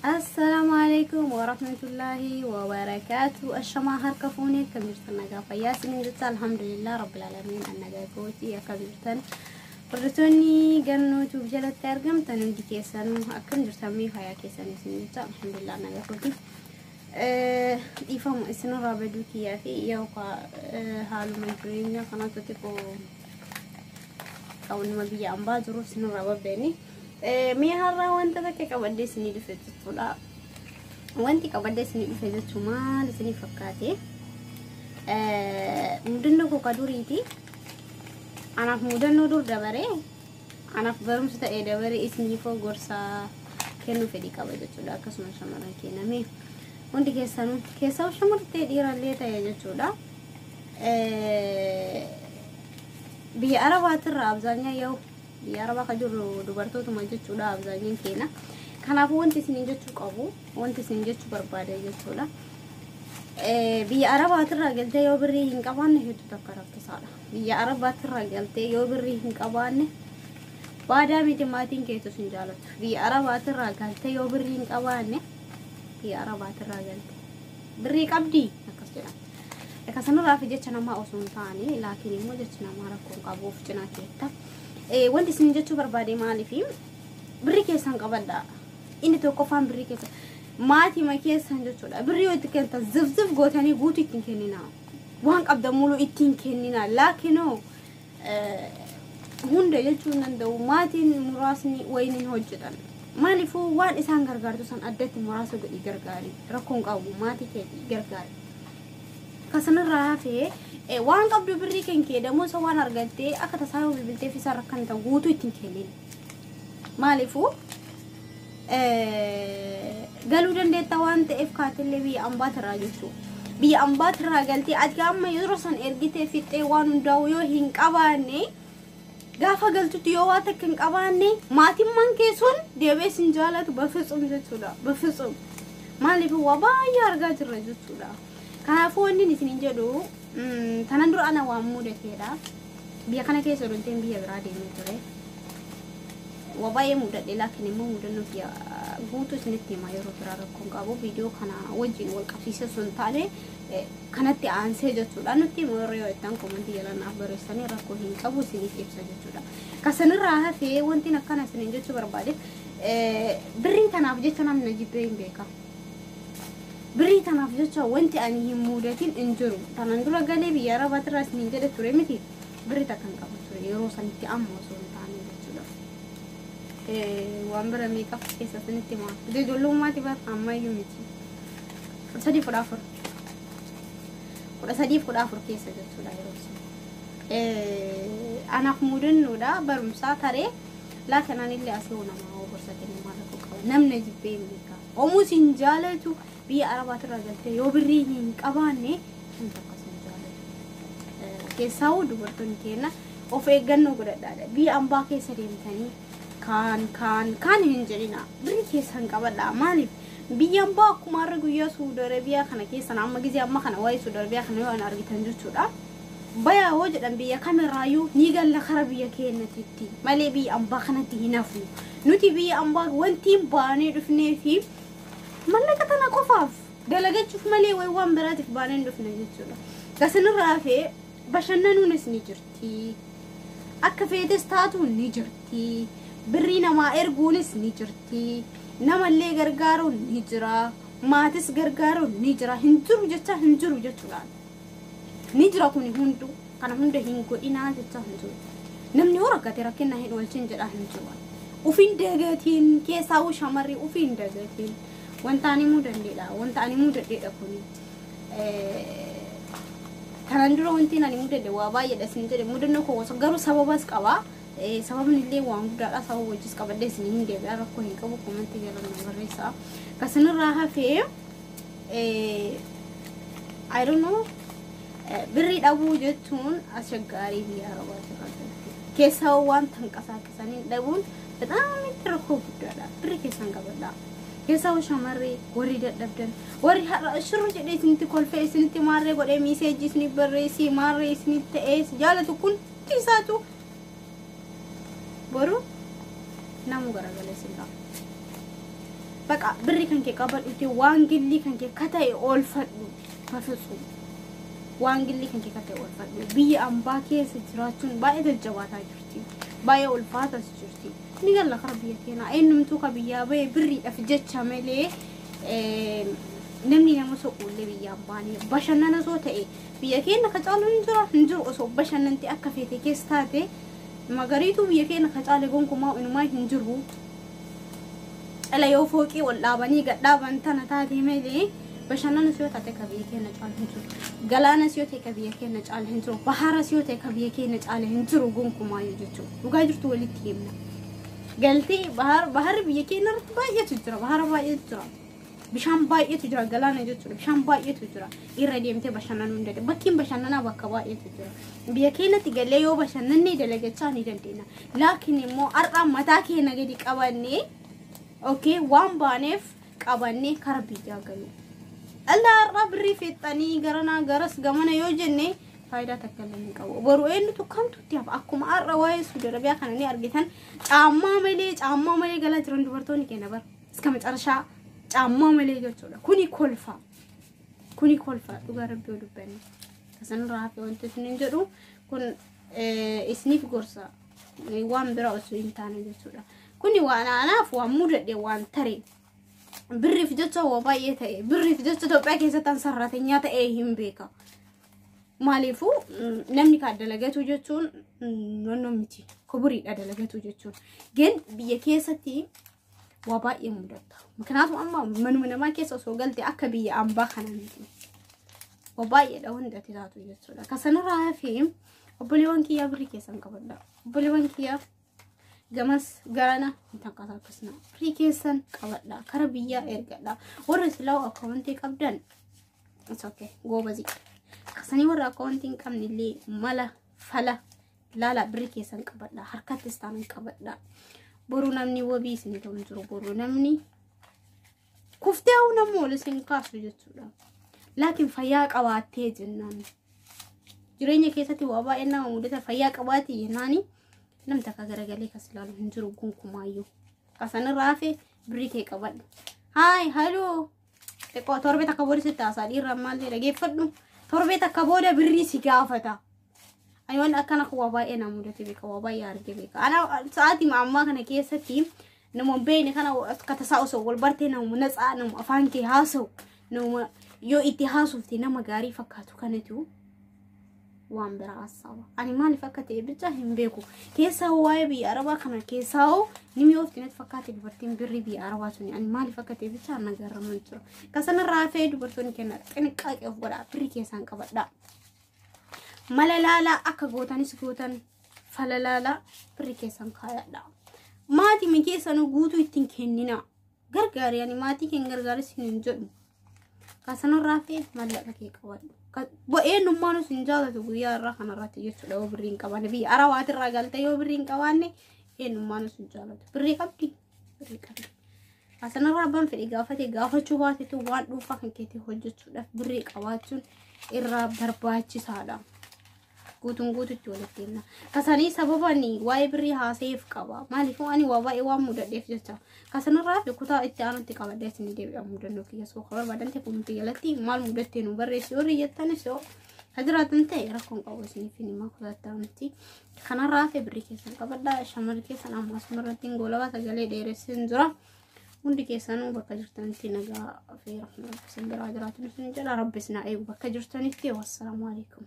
Assalaamu alaikum warahmatullahi wabarakaatu. Ashamaa, harka fuunee, akkam jirtan? Nagaa fayyaa isiniin jecha. Alhamdulillah rabbil aalamiin, an nagaa kooti. Akkam jirtan, hordoftoonni Gannoo Tube jalatti argamtan hundi keessanuu? Akkam jirtan? Mee fayyaa keessan isin jecha. Alhamdulillah, nagaa kooti. Dhiifama isinirraa baduu kiyyaa fi yookaan haaluma jireenyaa kanatu xiqqoo qabunnuma biyya ambaa jiru isinirraa babbeeni. Mee har'aa wanta takka qabadhee isinii dhufe jechuudha. Wanti qabadhee isinii dhufe jechuun maal isinii fakkaate? Mudannoo koo ka duriiti. Anaaf mudannoo dur dabaree, anaaf barumsa ta'ee dabaree, isiniifoo gorsaa kennuu fedhii qaba jechuudha. Akkasuma shamarran kenname. Hundi keessanuu, keessaa shamartee dhiirallee ta'e jechuudha. Biyya Arabaatirraa abzaanyaa yoo biyya Arabaa kan jirru dubartootuma jechuudha abzaanyaan keenya. Kanaafuu wanti isiniin jechuu qabu, wanti isiniin jechuu barbaade jechuudha. Biyya Arabaatirraa galtee yoo birrii hin qabaanne hedduu takka rakkisaadha. Biyya Arabaatirraa galtee yoo birrii hin qabaanne baadaa miti, maatiin keetus hin jaalatu. Biyya Arabaatirraa galtee yoo birrii hin qabaanne, biyya Arabaatirraa galtee birrii qabdii akkas jedhama. Akkasanirraa fi jecha namaa osoo hin taane, laakiin immoo jechi namaa rakkoo hin qabu, of cinaa keetta. Wanti isin jechuu barbaade maaliifi birrii keessan qabadha. Inni tokkoffaan birrii keessan maatima keessan jechuudha. Birrii yoo itti kennitan zif gootanii guutuu ittiin kennina. Waan qabdan muluu ittiin kennina. Laakiinoo hunda jechuu hin danda'u, maatiin muraasni wayiniin hojjetan. Maaliifuu waan isaan gargaartu san addatti muraasa godhii gargaari. Rakkoon qabu, maatii keetii gargaari. Kasanirraa hafee waan qabdu birrii kan kee damuusa waan argattee akka tasaa yoo bilbilteef isaan rakkanta guutuu ittiin kennin. Maaliifuu galuu dandeetta waan ta'eef kaatillee biyya ambaatirraa jechuudha. Biyya ambaatirraa galtee ati amma yeroo san ergitee fixxee waan hundaa'u yoo hin qabaanne, gaafa galtutti yoo waa takka hin qabaanne, maatimmaan kee sun deebi'ee sin jaalatu በፍጹም jechuudha. በፍጹም. Maaliif waa baay'ee argaa jirra jechuudha. Kanaafuu wanni isin jedhu, tanan dura ana waan mudateedha. Biyya kana keessa odonteen biyya biraa deemee ture. Waa baay'ee mudadhe, laakiin immoo mudannoo biyya guutuu isinitti hima yeroo biraa, rakkoon qabu. Viidiyoo kana wajjin wal qabsiisee sun taane kanatti aansee jechuudha. Nutti immoo yeroo ittaan koomantii jala naaf barreessanii, rakkoo hin qabu, isiniif ibsa jechuudha. Kasanirraa hafee wanti akkana isiniin jechuu barbaade, birrii tanaaf jecha namni na jibbee hin beeka. Birrii tanaaf jecha wanti ani hin mudatin hin jiru. Tanan dura galee biyya Arabaatirraa isiniin jedhe ture miti. Birrii takka hin qabu ture yeroo sanitti, amma osoo hin taane jechuudha. Waan bira meeqaf keessa isinitti himaa. Ijoollummaati bar, ammayyuu miti. 13, 14. 13, 14 keessa jechuudha yeroo sun. Anaaf mudannoodha barumsaa taree, laakiin anillee asii namaa gorsa kennuu maal rakkoo qaba. Namni jibbee hin beeka. Omuus hin jaalatu, biyya Arabaatirraa galtee yoo birrii hin qabaanne wanta akkas hin jaalatu. Keessaawuu dubartoonni keenya of eeggannoo godhadhaadha. Biyya ambaa keessa deemtanii kaan kaan kaan hin jedhina. Birrii keessan qabadha. Maaliif biyya ambaa akkuma har'a guyyaa Suudi Arabiyaa kana keessan amma gizee amma kana waa'ee Suudi Arabiyaa kana yoo an argitan jechuudha. Bayaa hoo jedhan, biyya kamirraayyuu ni galla kara biyya keenyatitti malee biyya ambaa kanatti hin hafnu. Nuti biyya ambaa wanti hin baanee dhufnee fi mallaqa tana qofaaf dalagachuuf malee wayi waan biraatiif baanee hin dhufne jechuudha. Kasinirraa hafee bashannanuunis ni jirti. Akka feetes taatuun ni jirti. Birrii namaa erguunis ni jirti. Namallee gargaaruun ni jira. Maatis gargaaruun ni jira. Hin jiru jecha hin jiru jechuudha. Ni jira kuni hundu. Kana hunda hin godhinaa jecha hin jiru. Namni yoo rakkate rakkina hin oolchin jedhaa hin jiru. Ufiin dagatiin, keessaa shamarri ufiin dagatiin. Wanta ani mudadheedha. Wanta ani mudadheedha kuni. Kanan dura wanti ani mudadhe waa baay'eedha isin jedhe, mudannoo koo garuu sababas qaba. Sababni illee waan guddaadha. Sababa wajjis qabadhee isin hin deebi'a, rakkoo hin qabu, koomantii jala na barreessa. Kasinirraa hafee, I don't know, birrii dhabuu jechuun ashaggaarii biyya Arabaatti irraa galte. Keessaa waan tanqasaaqisanii dhabuun በጣም itti rakkoo guddaadha. Birrii keessan qabadha. Keessaa shamarree warri dadhabdan, warri har'a shirru jedhee isinitti kolfee, isinitti maarree godhee, message isinif barreessii maarree isinitti ta'ee jaalatu kun isaatu boru namu garagalee isin qaba. Baqa birri kan kee qabadhuti waan gillii kan kee kata'e oolfadhu bafitsu. Waan gillii kan kee kata'e oolfadhu. Biyya ambaa keessa jiraachuun baay'ee jajjabaataa jirti. Baay'ee ulfaatas jirti. Ni galla kara biyya keenyaa. Eenyumtuu ka biyyaa bahee birriidhaaf jecha malee namni nama soquullee biyya ambaanii bashannana osoo ta'e biyya keenya ka caalu hin jira hin jiru osoo bashannanti akka feete keessa taate magariituu biyya keenya ka caale gonkumaa inumaa hin jiru. Dhala yoo fooqii ol dhaabanii gad dhaaban tana taate malee bashannanas yoo taate ka biyya keenya caalu hin jiru. Galaanas yoo ta'e ka biyya keenya caalu hin jiru. Baharas yoo ta'e ka biyya keenya caalu hin jiru gonkumaayyuu jechuudha. Dhugaa jirtu walitti himna. Galtee baharri biyya keenya irratti baay'eetu jira. Bahara baay'eetu jira. Bishaan baay'eetu jira galaana jechuudha. Bishaan baay'eetu jira. Irra deemtee bashannanuu hin dandeenya. Bakkiin bashannanaa bakka baay'eetu jira. Biyya keenyatti galee yoo bashannannee dalagachaa ni dandeenya. Laakiin immoo har'a mataa keenya gadi qabannee okay waan baaneef qabannee kara biyyaa galu. Dhala har'a birrii feexxanii garanaa garas gamana yoo jenne faayidaa takka illee hin qabu. Boru eenyutu kamtu itti hafa? Akkuma har'a waa'ee Suudi Arabiyaa kana ni argitan caammaa malee galaa jiran dubartoonni keenya bara. Iska macarashaa caammaa malee jechuudha. Kuni kolfa. Kuni kolfa dhugaa rabbii dubbanne. Kasanirraa hafe wanti isin jedhu kun isiniif gorsa waan bira osoo hin taane jechuudha. Kuni waan anaaf waan mudadhe waan tare. Birriif jecha waa baay'ee ta'e. Birriif jecha Itoophiyaa keessatti an sarratenyaa ta'ee hin beeka. Maaliifuu namni kan dalagatu jechuun nonnoo miti. Kuburiidha dalagatu jechuun. Gen biyya keessatti waa baay'ee mudata. Kanaafuu amma manuma namaa keessa osoo galte akka biyya ambaa kana miti. Waa baay'eedha hundi ati taatu jechuudha. Kasanirraa hafee obboleewwan kiyyaa birrii keessan qabadha. Obboleewwan kiyyaa gamas garana hin tanqasaaqasna. Birrii keessan qabadha. Kara biyyaa ergadha. Warra silaa akkaawuntii qabdan it's okay goobazi. Kasanii warra akkaawuntii hin qabne illee mala fala laala birrii keessan qabadha. Harkattis taanan qabadha. Boru namni wabii isin ta'u hin jiru. Boru namni kuftee hoo namni ol isin kaasu jechuudha. Laakiin fayyaa qabaattee jennaan. Jireenya keessatti waa baay'ee nama mudata fayyaa qabaatee jennaani namni takka garagalee kas ilaalu hin jiru gonkumaayyuu. Kasanirraa hafe birrii kee qabadhu. Haay haloo. Xiqqoo torbee takka booda sitti haasaa dhiirra ammallee dhageeffadhu. Torbee takka booda birrii si gaafata. Ani waan akkana waa baay'ee na mudate beeka waa baay'ee arge beeka. Ana sa'aatii ammaa kana keessatti nama hin beekne kana akka tasaa osoo wal bartee nama natsaa nama afaan kee haasa'u nama yoo itti haasofte nama gaarii fakkaatu kanatu waan biraa haasa'u. Ani maaliif akka ta'e bicha hin beeku. Keessaa waa'ee biyya Arabaa kana keessaa hoo ni mi'oofti natti fakkaate dubartiin birrii biyya Arabaa suni. Ani maaliif akka ta'e bicha na garraman jira. Kasanirraa hafee dubartoonni kenna xinqaaqee of godhaa birrii keessaan qabadhaa. Mala laalaa akka gootanis gootan fala laalaa birrii keessan kaayadha. Maatii mi keessanuu guutuu ittiin kennina. Gargaari ani maatii keen gargaaris hin jedhu. Kasanirraa hafee mallaqa kee qabadhu. Eenyummaan hin jaalatu guyyaa irraa kanarratti jechuudha yoo birrii hin qabaanne biyya Arabaatirraa galtee yoo birrii hin qabaanne eenyummaan hin jaalatu. Birrii qabdi. Birrii qabdi. Kasanirraa abbaan fedhe gaafate gaafachuu baatetu waan dhuunfaa kan keetii hojjechuudhaaf birrii qabaachuun irraa barbaachisaadha. Guutuun guututti walitti himna. Kasanii sababani waa'ee birrii haasayeef qaba. Maaliifuu ani waa baay'ee waan mudadheef jecha. Kasanirraa fi kutaa itti aanutti qabadhee isin deebi'a mudannoo kiyya soo barbaadan ta'e kunuunti jalatti maal mudattee nu barreessi yoo riyyatanis yoo jiraatan ta'e rakkoon qabu isiniif himaa kutaa itti aanutti. Kanarraa fi birrii keessan qabadhaa. Shamarri keessan amma asumarratti hin goolabaa sagalee dheeressin jira. Hundi keessanuu bakka jirtanitti nagaa fi rahmata isin biraa jiraatu isin jedha. Rabbi isin haa eegu bakka jirtanitti. Wassalaamu alaikum.